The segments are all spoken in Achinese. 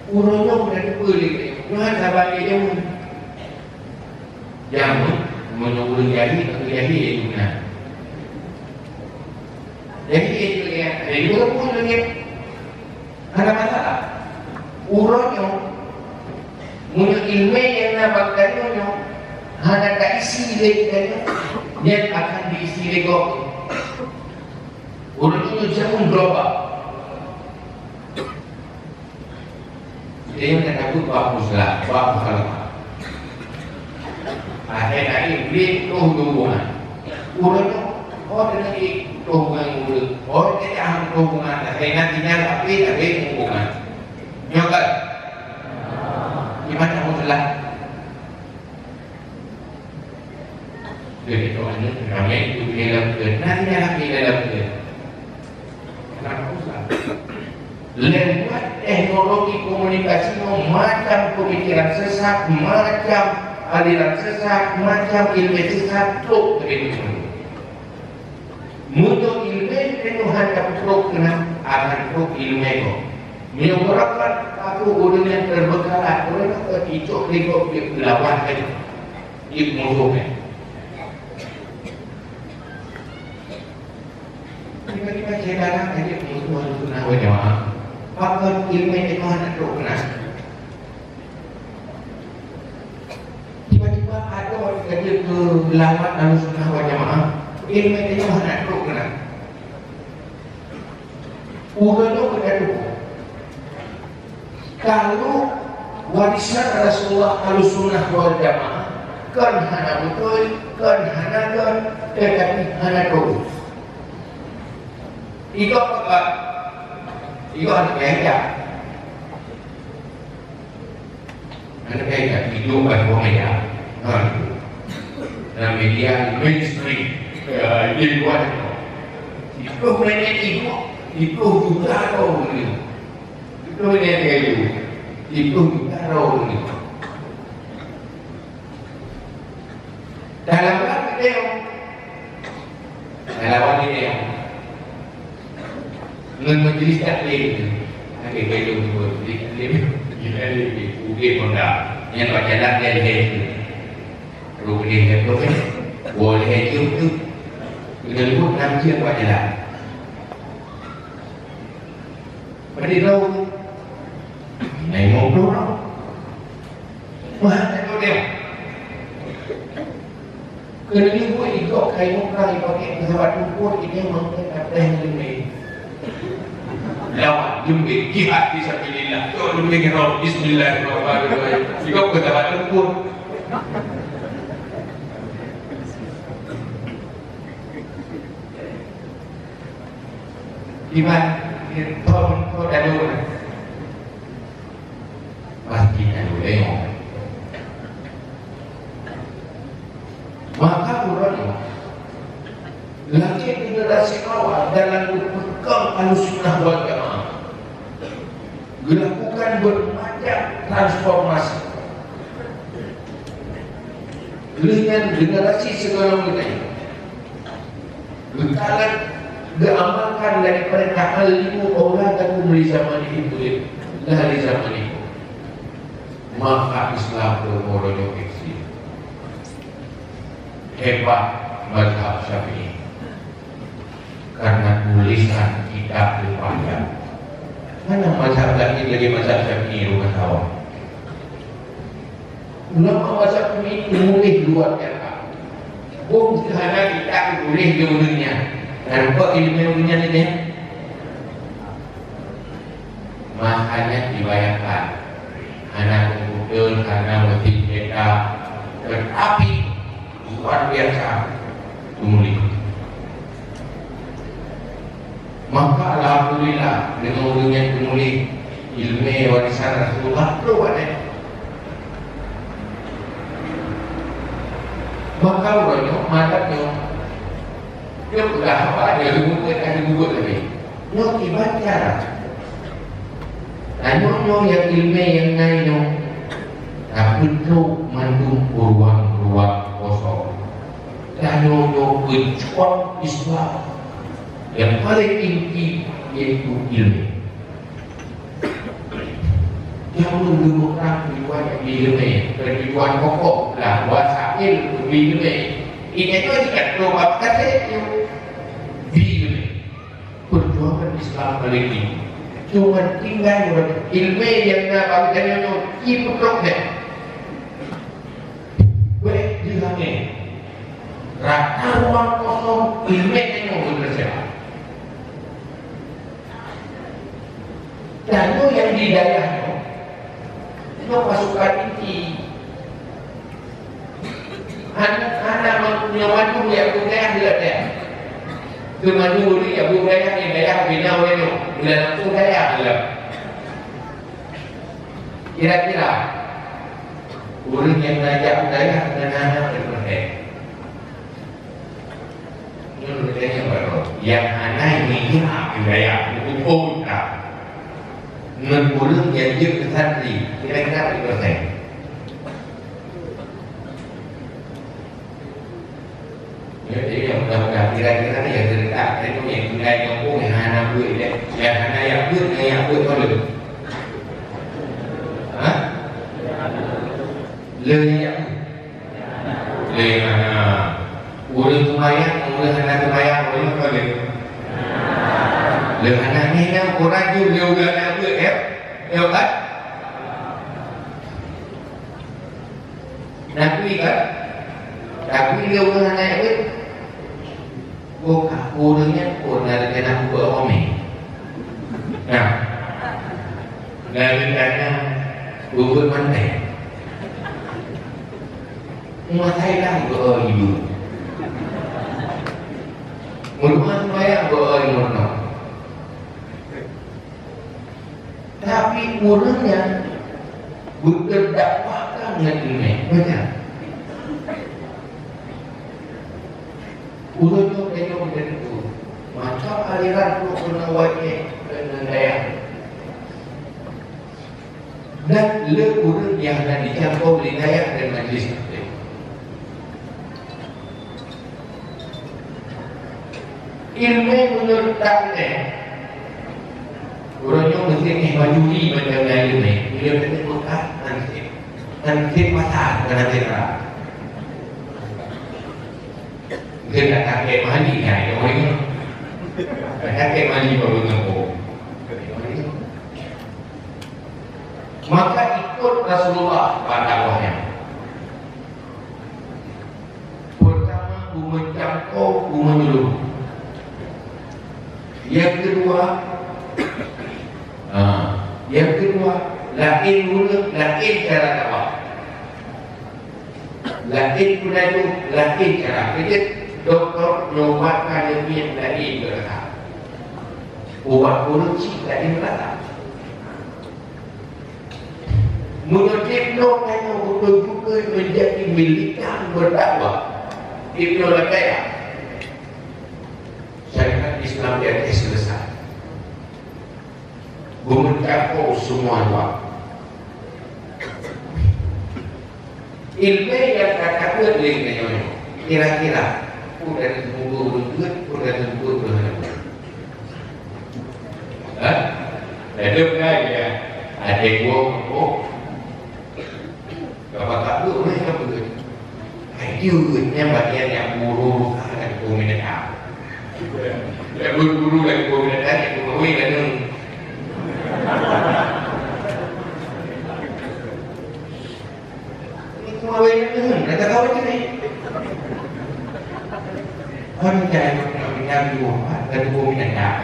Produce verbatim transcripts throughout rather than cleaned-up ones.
Uroe nyoe ka teupeue lé geutanyoe, nyoe hana saban lé jameun. Jameun, meunyoe ureueng jahé, ka jahé lé geuh na. Jahé lé geuh na, jadi ureueng pun lagèe hana masalah. Uroe nyoe, meunyoe ileumèe nyang na bak tanyoe nyoe hana taisi lé geutanyoe, nyan akan diisi lé gob. Uroe nyoe jameun global. Geutanyoe ka tapeugah bak Muslim, bak mukhalafah. Akhé tadi bri toh hubungan. Ureueng nyoe, oh, tadi toh hubungan ureueng. Oh, tadi aham toh hubungan. Akhé na tinggal tapi, tapi hubungan. Nyoe kan? Gimana Muslim? Jadi, kalau anda ramai tu di dalam ke, nanti dalam di dalam ke. Kenapa usah? Lewat teknologi komunikasi nyoe, macam pemikiran sesat, macam aliran sesat, macam ilmu sesat, trok ke dalam. Meunyoe ileumèe tanyoe hana peutrok keunan, akan trok ileumèe gob. Meunyoe beurangkat, aku ureueng nyang terbengkalai, ureueng nyang icok lé gob jeuet keu lawan tanyoe, jeuet musoh tanyoe. Tiba-tiba syedara ka jeuet musoh Ahlussunnah wal Jamaah, pakon ileumèe tanyoe hana trok keunan. Tiba-tiba adoe ka jeuet keu lawan Ahlussunnah wal Jamaah, ileumèe tanyoe hana trok keunan. Uroe nyoe geutanyoe, kalau warisan Rasulullah Ahlussunnah wal Jamaah, kon hana beutôi, kon hana kon, teutapi hana trok. Igob peugah, igob hana keuheundak. Hana keuheundak, igob bak ruang media. Ha. Dalam media mainstream. Ya, di luar. Itu mainnya igob, itu juga tahu ni. Itu mainnya kayu. Itu juga tahu ni. Dalam lam video, dalam lam video, ngon majlis taklim, ada belum buat majlis taklim, kita lebih udah pun dah. Yang baca dah dia lihat tu, rugi dia tu kan, boleh jumpa tu, kita lewat enam jam baca dah. Padahai tahu, naik motor tau. Wah, tak tahu dia. Kena ni buat ikut kain orang yang pakai pesawat tempur, ini mungkin ada yang lebih. Lawan, jumpa, jihad fisabilillah. Cok, jumpa, roh, bismillahirrahmanirrahim. Ikut pesawat tempur. Iban, dia tahu, tahu dah dulu. Pasti dah dulu, eh. Maka ureueng lagèe generasi awal dalam geupeukong Ahlussunnah wal Jamaah, geudilakukan bermacam transformasi. Lheueh nyan generasi sigohlom geutanyoe geukalon, geuamalkan dari peurintah al-ilmu auladakum li zamanihim, li zamanihim. Maka Islam pun uroe nyoe eksis. Hebat mazhab Syafi'i. Karena tulisan kitab yang panjang. Mana mazhab lain lagi mazhab Syafi'i, bukan kawan. Ulama mazhab Syafi'i itu mulih luar biasa. Bung sederhana kitab tulis di ureueng nyan. Dan kok ilmu ureueng nyan ini? Makanya dibayangkan, hana komputer, hana mesin cetak, tetapi luar biasa penulis. Maka alhamdulillah, deungon ureueng nyang penulis ilmu warisan Rasulullah, tu ada. Maka ureueng nyoe, malam nyoe, dia peugah apa, dia leumoh, ada leumoh tadi. Nyoe kiban cara. Tanyoe nyoe nyang ileumèe nyang na nyoe, tapeutrok mandum u ruang-ruang kosong. Tanyoe nyoe peujuang Islam nyang paleng inti, yaitu ileumèe. Jameun geumeuprang tujuan nyang bi leumeh, tujuan pokok lah wasail bi leumeh. Ingat tu jika tu bab kata tu bi leumeh. Perjuangan Islam kali ini cuma tinggal ilmu yang nak bagi nyoe ipeutrok deh. Baik di langit. Rata ruang kosong ilmu nyoe bekerja. Tanyoe nyang di dayah nyoe, nyoe pasukan inti. Hana, hana ma-, nyoe maju jak budaya di dayah. Keu maju ureueng jak budaya di dayah bina ureueng nyoe. Bila langsung dayah je. Kira-kira, ureueng nyang na jak budaya ngon hana ureueng merdeka. Nyoe lagèe nyan baroe. Nyang hana nijak budaya, meukumpôi that. Ngon ureueng nyang jeuet keu santri, kira-kira berapa persen? Ya, jadi yang mudah-mudahan kira-kira ni yang serentak, itu yang tinggal kampung yang hana buet, ya. Yang hana yak buet, yang yak buet malu. Ha? Le yak buet. Le hana. Ureueng seumayang, ureueng hana seumayang, ureueng ka le. Le hana nyan, ureueng jeuet le ureueng hana beuet, ya? Ya kan? Nakui kan? Nakui le ureueng hana beuet. Oh, ka ureueng nyan pun na rencana beuet omé. Nah, na rencana beuet mantai. Rumah Thailand beuet ibu. Rumah sembahyang beuet meunoe. Tapi ureueng nyan beuteudakwahkan ngon ileumèe, beutôi. Ureueng nyoe tanyoe meuteumèe, macam aliran tu keuneuk wajéb keuneuk dayah. Dan le ureueng nyang hana jijangkau lé dayah dan majlis taklim. Ileumèe meunurot taklim, ureueng nyoe meuseuti manyuri mantong ngon ileumèe, meunyoe teuka meukat, hansét, hansét pasal, bukan hansét rab. Mungkin tak sakét mandi, ya, itu orang. Tak sakét mandi baru ngempo. Maka ikut Rasulullah bak dakwahnya. Pertama, meujangkau, meunurot. Yang kedua, ha, yang kedua, laén ureueng, laén cara dakwah. Laén peunanyoe, laén cara. Jadi, doktor nyoe ubat ka neumiet laén beurasa. Ubat ureueng cit laén beurasa. Meunyoe jinoe tanyoe beutôi-beutôi meujadi militan berdakwah, jinoe lagèe syariat Islam di Aceh selesai. Beumeucampur semua luar. Ileumèe nyang ka tabuet lé geutanyoe nyoe, kira-kira, peue ka teupeue ureueng geuet, peue ka teupeue ureueng hana geuet. Hah? Ladôm ka ya, ada dua kelompok. Ka pakat geuet, ureueng ka geuet. Hai, dia geuet nyan bagian nyang guru-guru ka geupeue minta. Guru-guru ka geupeue minta, nyang geupeue minta. Ini cuma wéh nyan, dah tahu aja ni. Orang jangan nak minta dua, kan? Dah dua minta dah.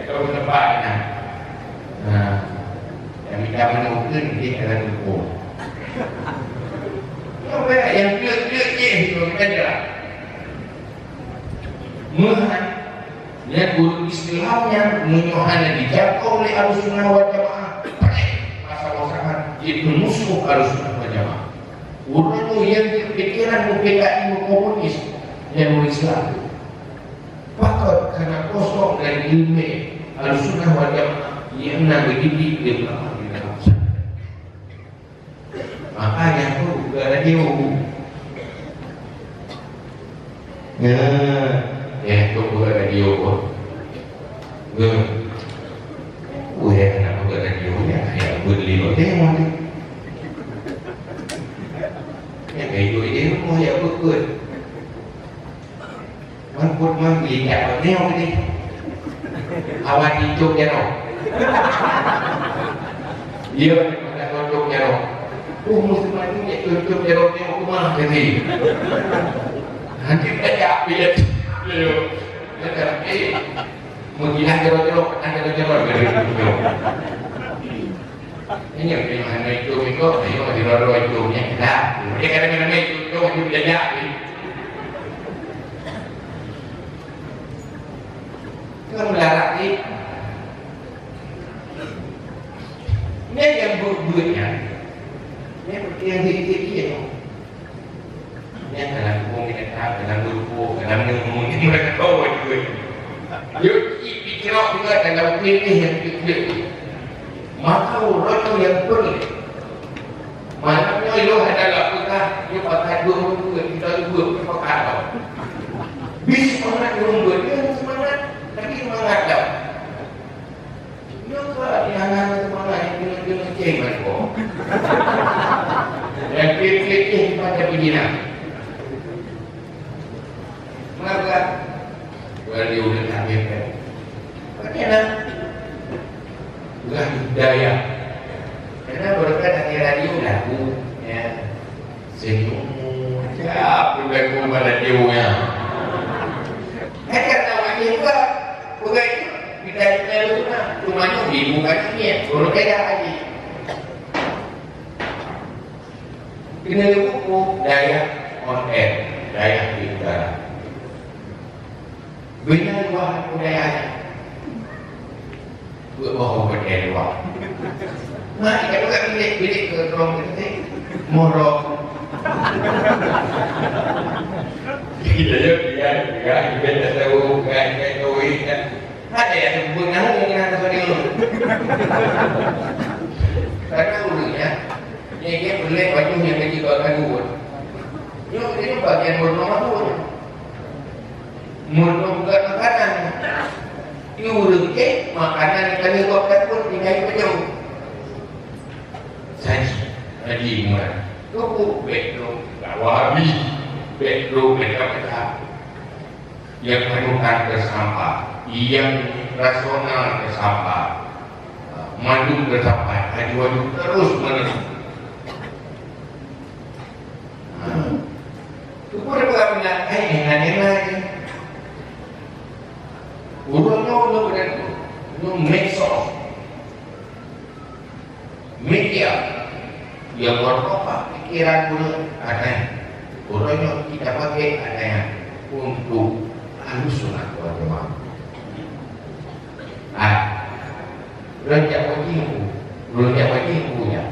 Kalau tempat ni, nah. Nah, yang minta mana mungkin dia akan dukung. Yang berat, yang clear-clear je, itu kita jalan. Meuhan, nyan ureueng Islam nyan meunyoe hana jijangkau lé Ahlussunnah wal Jamaah, preh, masa boh sahat, jipeumusoh Ahlussunnah wal Jamaah. Ureueng nyoe nyang jeuet pikiran mu-P K I, mu-komunis, nyan ureueng Islam. Pakon kana kosong dan ileumèe Ahlussunnah wal Jamaah nyang na geudidik lé ulama di dalam pesantren. Makanya tu buka radio. Ya, ya tu buka radio pun. Ya. Oh ya, nak buka radio. Beli hotel mana? Ya, kayu itu rumah ya betul. Man pun man beli tak hotel ni. Awak di Jogja no. Iya, ada Jogja no. Oh, musim madu ya Jogja no ni aku mah jadi. Nanti kita ya, ya, ya. Meugilah jero-jero, peutan jero-jero, jero-jero. Ini yang hana itu, itu, ayo, jero-jero itu, ya, dah. Dia kata, "Mana itu, itu, itu, dia, dia." Kan melarat ni. Ini yang buat-buatnya. Ini yang sedikit dia. Nyan dalam kubung binatang, dalam lubuk, dalam nemu, ni mereka bawa juga. Yuk, cik, dicok juga dalam pilih yang kecil. Maka uroe nyoe nyang peureulee. Malam nyoe lôn hana lôn peugah, yuk pakat dua minggu, kita dua pekan tau. Bisi semangat ureueng dua, dia semangat, tapi semangat tau. Nyoe ka di hana-hana teumana nyang keuneuk-keuneuk ceng bak ko. Nyang klik-klik ceng dipat tapi jinak. Maka, wali udah tak bebek. Pakai nak. Udah budaya. Karena berkat dari radio lagu, ya. Senyum, ya, bukan cuma radio ya. Kan kata orang juga, bukan itu, kita itu kan, cuma ni bukan ini, berbeda lagi. Kena buku daya on air, daya di udara. Beuna luwah budaya nyan. Buet boh budaya luwah. Nah, kita buka bilik, bilik ke ruang kita, eh, morok. Kita je, dia, dia, dia, dia tahu, dia, dia tahu, dia. Ada yang sebut nama dengan apa dia. Karena dulunya, dia, dia boleh baju yang kecil buat kayu. Dia, dia bagian bernomor dua. Meunyoe bukan makanan, di ureueng kèe makanan nyang ka lheueh gob tapeuet tinggai pajoh. Saji, saji murah. Tuku bèk trok dakwah Wahabi, bèk trok mereka-mereka yang menemukan tersampah, yang rasional tersampah, mandum tersampah, aju-aju terus menerus. Tuku dah peugah benda, eh, eh, nanya lagi. Ureueng nyoe, nyoe beuna tu. Nyoe medsos. Media yang meropak pikiran ureueng aneh. Ureueng nyoe kita pakai aneh untuk Ahlussunnah wal Jamaah. Ah. Lôn jak uji ku, lôn jak uji ku nyan.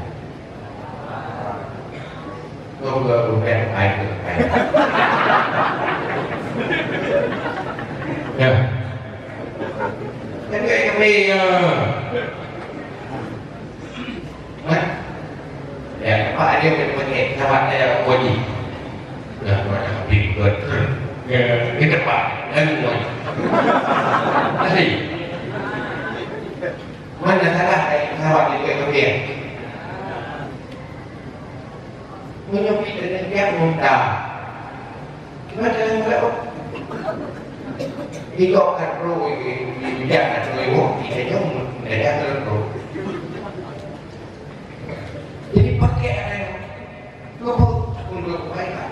Kau dua bukan ai tu ai. Ya. Tapi ai kami ya. Hah? Ya, Pak, dia boleh pakai sahabat saya uji. Ya, Pak, tapi betul. Ya, kita Pak, dan semua. Asli. Mana salah dari pesawat itu yang kebelian? Menyupi dengan dia minta. Gimana cara yang berapa? Tiga kat pro, tiga kat pro, tiga jam, tiga jam pro. Jadi pakai ada yang cukup untuk kebaikan.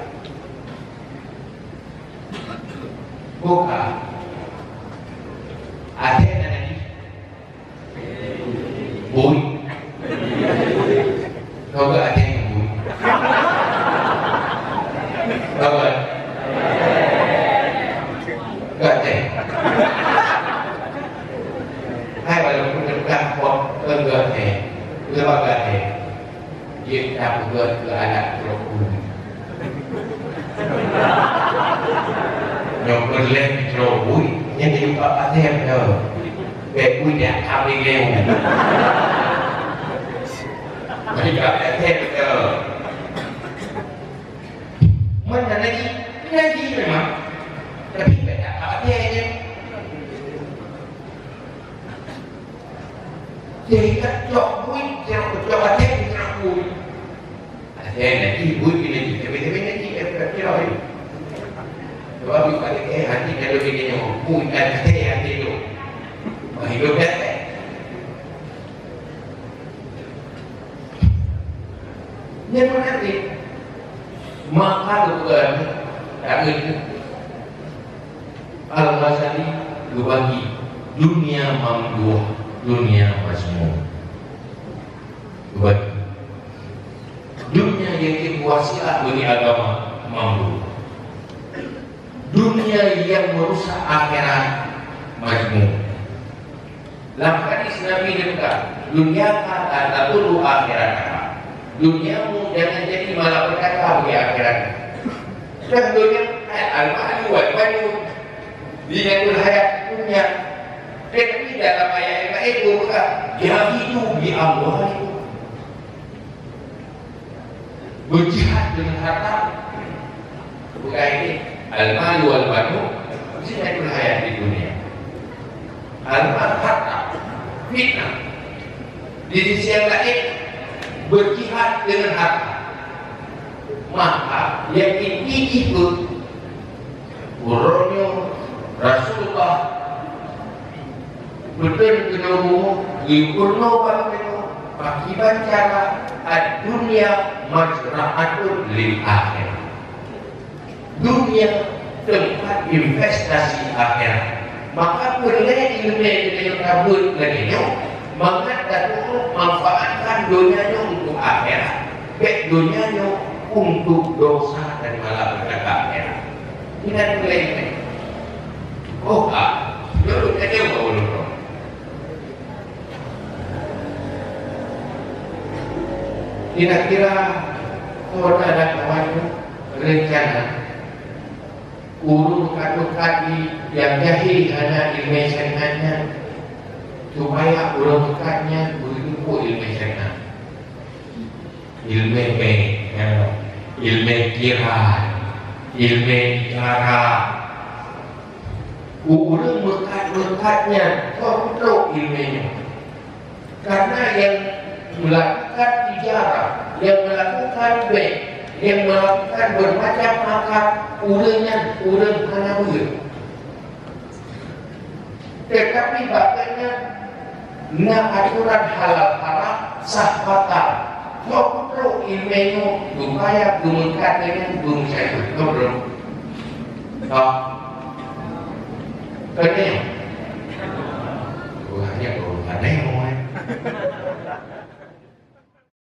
Buka. Ada yang ada di Bui. Kau gak ada yang bui. Kau gak. Gak ada. Hai, walaupun dekat kok, kau gak ada. Gak ada. Jeuet tapeugöt keu aneuk droe bui. Nyoe peureulèe droe bui, nyan jeuet bak paten nyoe. Bèk bui jak kambeng lé. Bèk jak paten nyoe. Meunan lagi, lagi memang. Tapi bèk jak paten nyoe. Teuingat cok buet, cok, cok até, cok buet. Até najih, buet pih najih, tapi, tapi najih, eh, bukan kira, eh. Sebab buet até, eh, hati kalau dia nyoe, buet até, hati tu. Wah, hidup dah, eh. Nyan meunafék. Maka geupeugah, Al-Ghazali geubagi dunia mamduh, dunia mazmum. Geubagi. Dunia nyang jeuet wasilah bagi agama mamduh. Dunia nyang meurusak akhirat mazmum. Lam hadis Nabi geupeugah, "Dunyaka la tadurru akhiratak." Duniamu jangan jadi malapetaka bagi akhirat. Dan dunia, al-malu wal banun zinatul hayat dunya. Tetapi dalam ayat yang lain geupeugah, "Jahidu bi amwalikum." Berjihad dengan harta. Bukan ini. Al-malu wal banun zinatul hayatid dunya. Al-mal, harta, fitnah. Di sisi yang lain, berjihad dengan harta. Maka, yang inti itu, uroe nyoe Rasulullah beutôi keunoe bumoe, geupeurunoe bak keunoe, pakriban cara, ad-dunya mazra'atun lil akhirah. Dunia tempat investasi akhirat. Maka peureulée ileumèe geutanyoe tabeuet lagée nyoe, mangat taturot manfaatkan donya nyoe untuk akhirat, bék donya nyoe untuk dosa dan malapetaka akhirat. Ingat peureulée nyoe. Oh, ah, nyoe lôn kacau bak ulôn. Kira-kira, oh, na ada kawan tu, rencana ureuëng meukat-meukat di nyang jahé hana ileumèe syariat nyan, supaya ureuëng meukat nyan beuteupeue ileumèe syariat. Ileumèe bank, ya. Ileumèe kira, ileumèe negara. Ureuëng meukat-meukat nyan, soe peutrok ileumèe nyan? Karena nyang melakukan tijarah, nyang melakukan bank, nyang melakukan bermacam akad, ureuëng nyan ureuëng hana beuet. Tetapi bak gobnyan na aturan halal haram sah batal. Soe peutrok ileumèe nyoe supaya geumeukat deungon beumeusyarakat. Betul? Nah, keuneuk